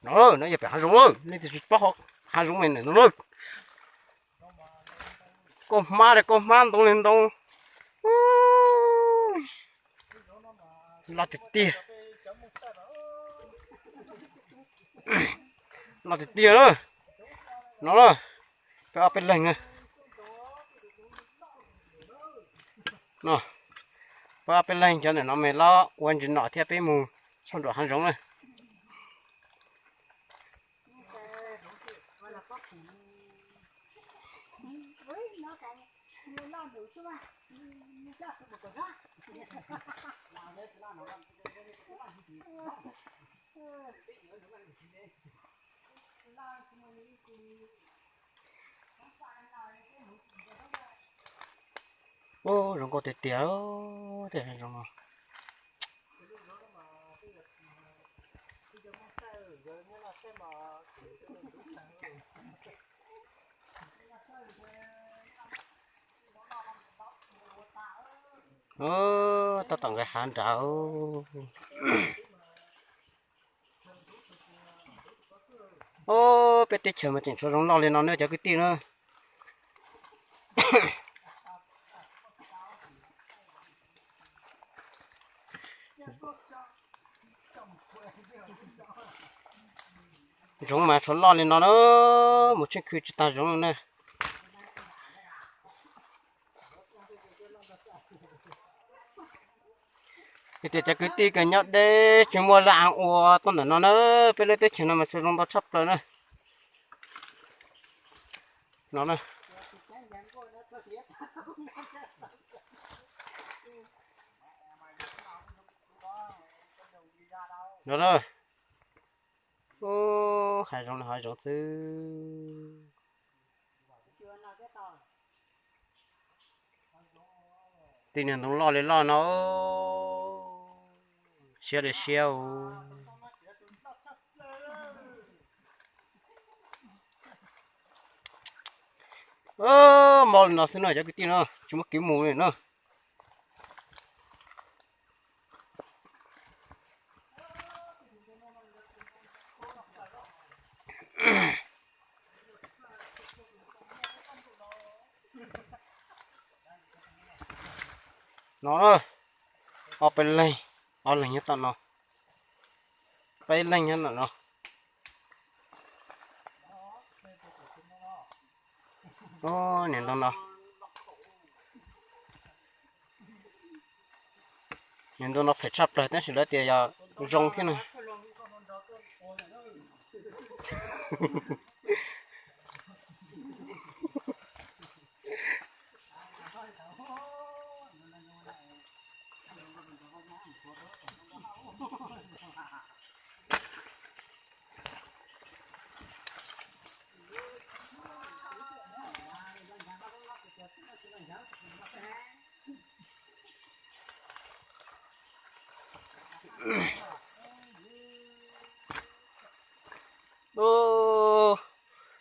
No, no yog pem hav zoov lawm, nej twb tsis paub hav zoov me ntawm no lawm. Kauj hmab li kauj hmab, ntoo li ntoo. Loj tiag tiag. Loj tiag tiag na. No na, peb ob peb leeg na. No, peb ob peb leeg cov ntawm no mas los ua ntsis nom thiab peb mus txog nram hav zoov na. Ub, zoo nkauj tiag tiag, tej hav zoov no. Tab tom nqes hav nrad. Ub, peb teb chaws mas tseem tshuav zoov loj li no na cov kwv tij na. Zoov mas tshuav loj li no na, mus tsheej khw tsis tag zoov na. Vim tias cov kwv tij kws nyob deb tsis muaj laj ua tuaj ntawm no na, peb lub teb chaws no mas tshuav zoo ntau tshaj plaws na. No na. No na. Ub, hav zoov li hav zoov xwb. Tej niag ntoo loj li loj no, siab li siab. Mob li no xwb no cov kwv tij no, tsis muaj kev mus li no. No, ob peb leeg, ob leeg nyob tom no, peb leeg nyob tom no. Niam ntoo no, niam ntoo no phem tshaj plaws tab sis lawv tias yog zoo thiab no.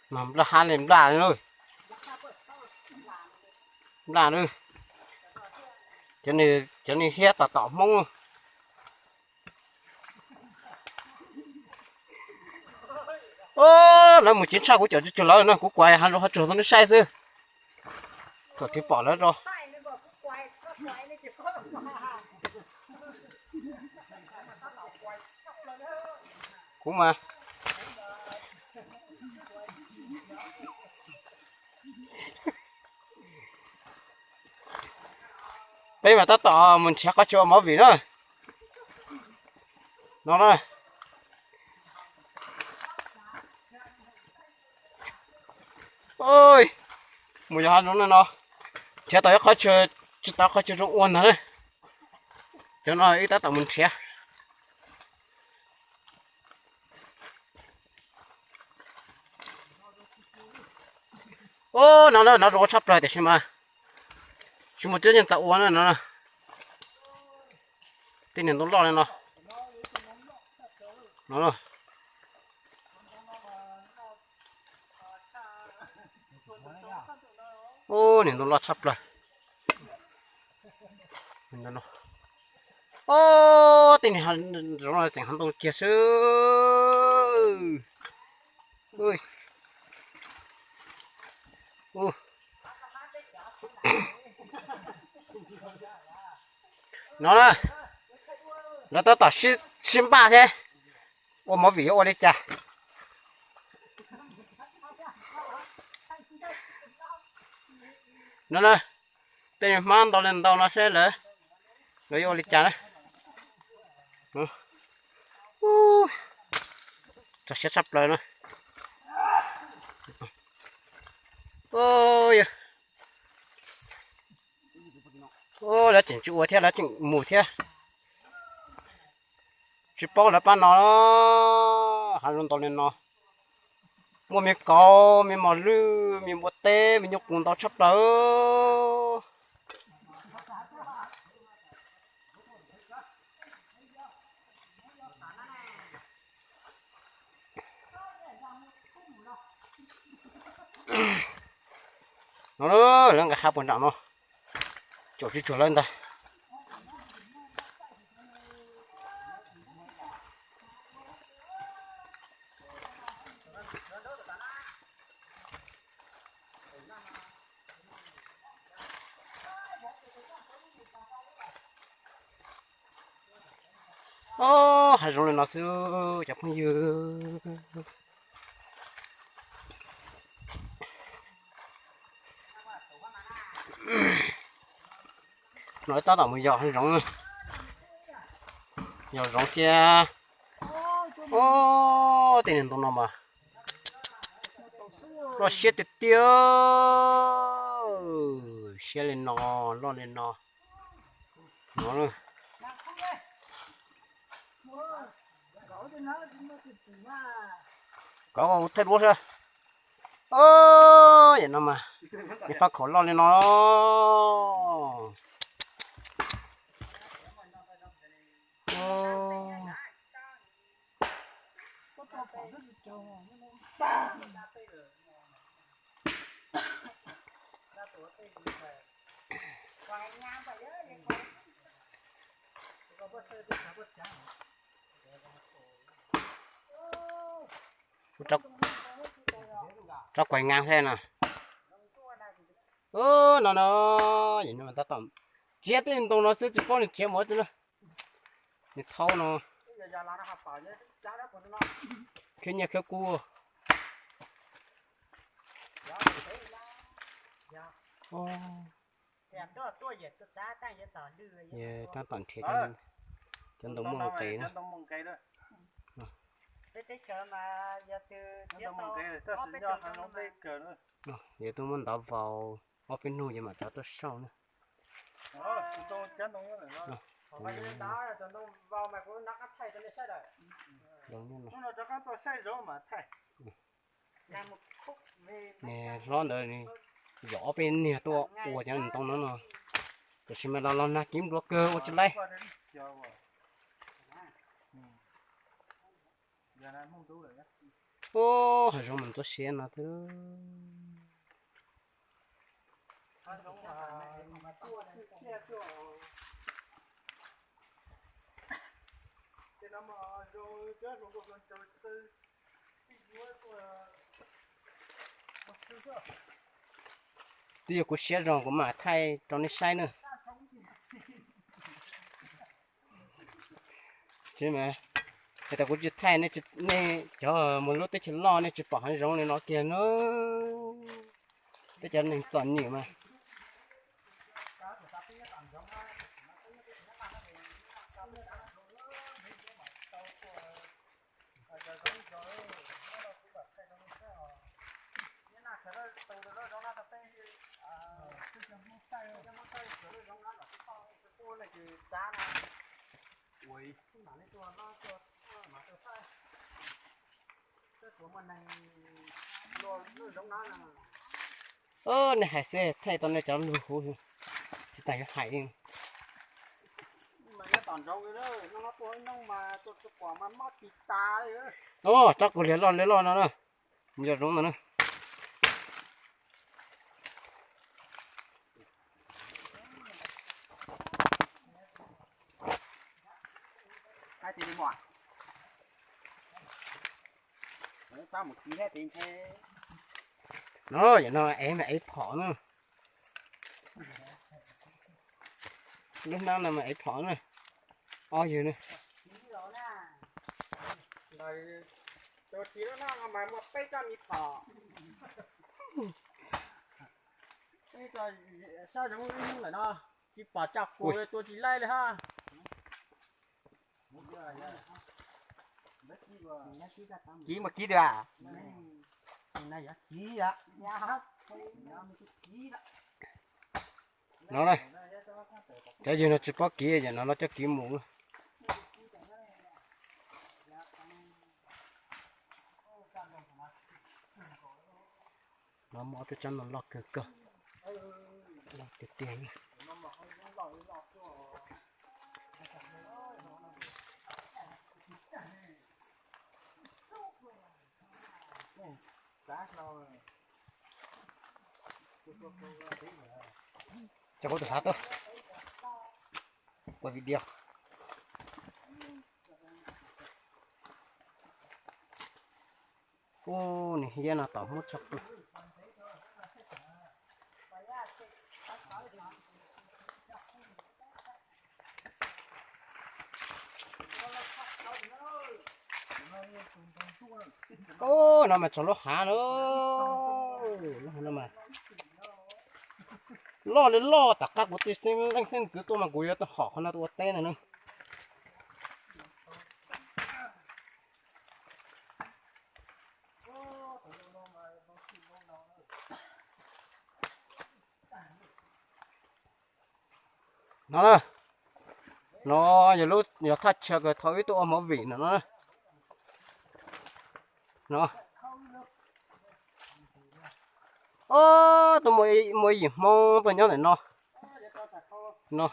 Mas nplaj hab li nplaj, nplaj, cov niag hiab tom tom Hmoob. Lawv mus ceev tshaj kuv cov tsuag lawv no, kuv kuav hav zoov hav tsuag rau nej saib xwb. Thaum twg pom lawv rau kuv mas. Peb mas tab tom mus nrhiav qhov chaw ua movie na. No na. Mus yos hav zoov no, nrhiav tau ib qhov chaw, tsis tau qhov chaw zoo ua ntag na. Cov no ib tab tom mus nrhiav. Ub, no no zoo ua tshaj plaws tiam sis mas tsis muaj tib neeg txawj ua na no. Tej niag ntoo loj li no. No. Ub, niag ntoo loj tshaj plaws. Ub, tej niag zoov no tseem hav ntoo kiag xwb. Ui. Ui. No na, lawv tab tom sib npaj thiab, ua movie yuav ua li cas. No na, tej niag hmab ntau li ntau no seb lawv, lawv yuav ua li cas na. Rau siab tshaj plaws na. Lawv tseem tsis ua thiab, lawv tseem mus thiab. Tsis paub lawv pab no, hav zoov ntau li no, muaj me kauv, me mos lwj, me npua teb, me nyuj qus ntau tshaj plaws. No lawv nqa ha puas nram no, tsuam tsis tsuag lawv ntag. Ob, hav zoov li no xwb cov phooj ywg. No tab tom mus yos hav zoov, yos zoov thiab. Ob, tej niag ntoo no mas loj siab tiag tiag, siab li no, loj li no. No, kov kuv thaij duab xwb. Yam no mas, ib fab khaum loj li no. Rov kuaig ngas thiab no. No no, tab tom tsiab tej ntoo no xwb tsis paub nws tsiab mus dab tsi na. Nws thaub no, khiav nyiaj khiav kub. Tab tom nrhiav cov ntoo muaj nqis na. Yog tuaj muab ntov vau ob peb hnub ces mam rov tuaj sauj na. Nws hlob ntawd yog ob peb niag tuaj ua cov ntoo no no, tiam sis mas los los nag kib npluav kawg ua tsis laib. Ub, hav zoov mas ntxuav siab no thiab. Twb yog kuv siab zoo kuv mam thaij rau nej saib na. Tsis mas, es tas kuv tsis thaij nej, cov mus lub teb chaws loj nej tsis pom hav zoov li no kiag na. Peb cov neeg txom nyem mas. Nej hais xwb, thaij tau nej cov lus huv, tsis tas yuav hais li. Tsob kuv liag loj liag loj no na, yog zoov no na. No, yam no ev mas ev phom na. Lub hnab no mas ev phom na. Ob yawg na. Sab zoov ib hnub lawm no, tsis pom tsa kuv tua tsis laij li hab. Kib mas kib twg a? No na, cov yawg no tsis paub kiv, yam no los coj kiv mus. No muaj ob peb tsob no loj kawg kawg, loj tiag tiag li. Coj kuv tus xav tuaj ua video. Ub, nws hiab no tom muab tshaj plaws. Ub, no mas txog lub hav na. Lub hav no mas loj li loj, tom qab kuv tij xeeb leej xeeb ntxwv tuaj mas kuv yuav hom qhov no tuaj ua teb ntag na. No na, no yog lub, yog thaj chaw kws thaum wb tuaj ua movie no na. No, ob, tuaj muaj ib yim Hmoob tuaj nyob ntawm no. No,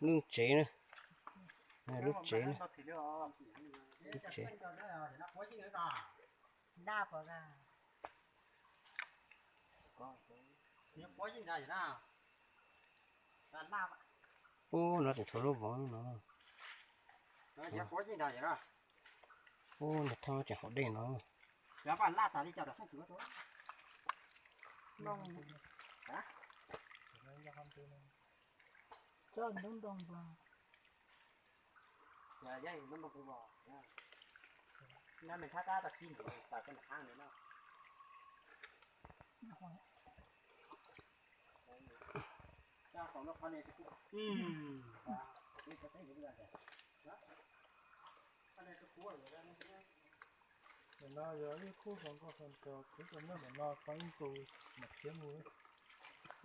lub tsev na, lub tsev na, lub tsev. Ub, no tseem tshuav lub vov no. Ub, nws thoob tseem haus dej no.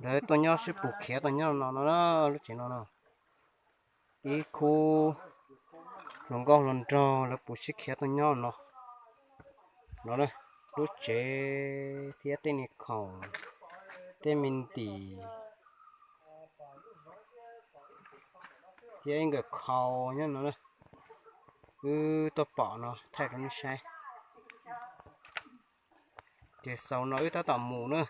Lawv tuaj nyob sib pus khiav tuaj nyob no no, lub tsev no no. Ib khub hluas nkauj hluas nraug lawv pus sib khiav tuaj nyob no. No na, lub tsev thiab tej niag khoom, tej me ntim thiab ib nkawm khau nyob no na. Wb tuaj pom no thaij rau nej saib. Ces xaus no wb tab tom mus na.